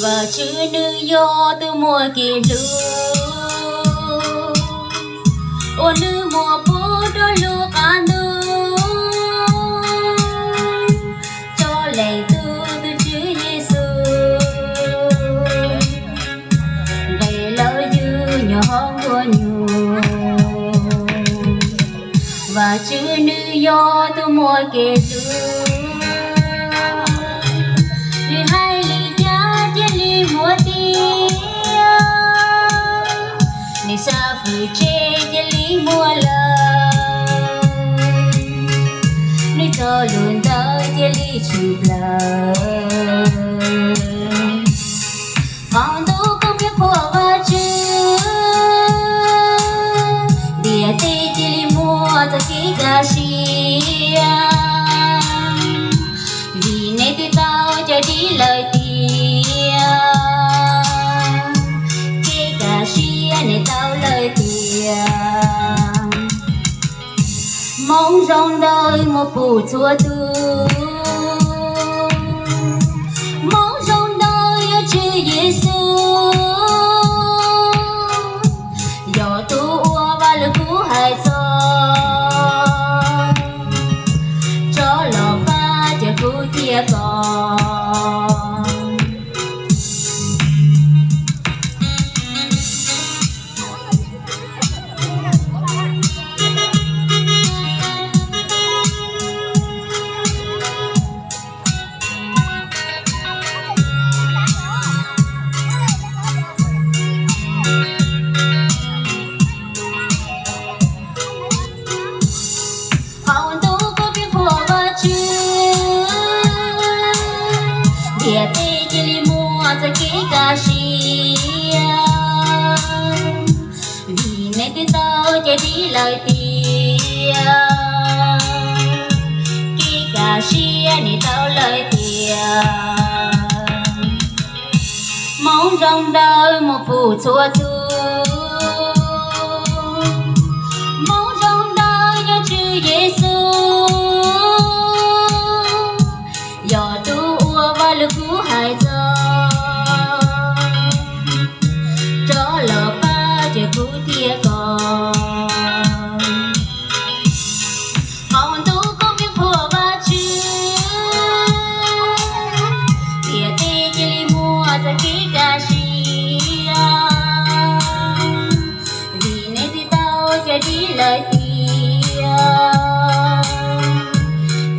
Vajtswv nws yog tus muaj kev hlub uas nws muab pub rau lub qab ntuj tso leej tug tus Tswv Yexus nqis los yug nyob hauv nkuaj nyuj. Vajtswv nws yog tus muaj kev hlub, nws hais li cas cia li muaj tiag, nws xav fwm tseg cia li muaj lawm, nws txoj lus ntawd cia li tshwm plaws. Qhov ntuj kub pheej qhuas Vajtswv, ntiaj teb cia li muaj txoj kev kaj siab, vim nej twb tau cov dib lawm tiag, kev kaj siab nej tau lawm tiag. Hmoov zoo ntawd muaj pub txhua tus, hmoov zoo ntawd yog Tswv Yexus, yog tus uas Vaj Lug Kub hais txog, rov los pab cawm kuv thiab koj. Qhov ntuj kub pheej qhuas Vajtswv, ntiaj teb cia li muaj txoj kev kaj siab, vim nej twb tau cov dib lawm tiag, kev kaj siab nej tau lawm tiag. Hmoov zoo ntawd muaj pub txhua tus, hmoov zoo ntawd yog Tswv Yexus, yog tus uas Vaj Lug Kub hais txog, rov los pab cawm kuv thiab koj. Qhov ntuj kub pheej qhuas Vajtswv, ntiaj teb cia li muaj txoj kev kaj siab, vim nej twb tau cov dib lawm tiag,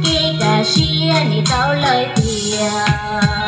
kev kaj siab nej tau lawm tiag.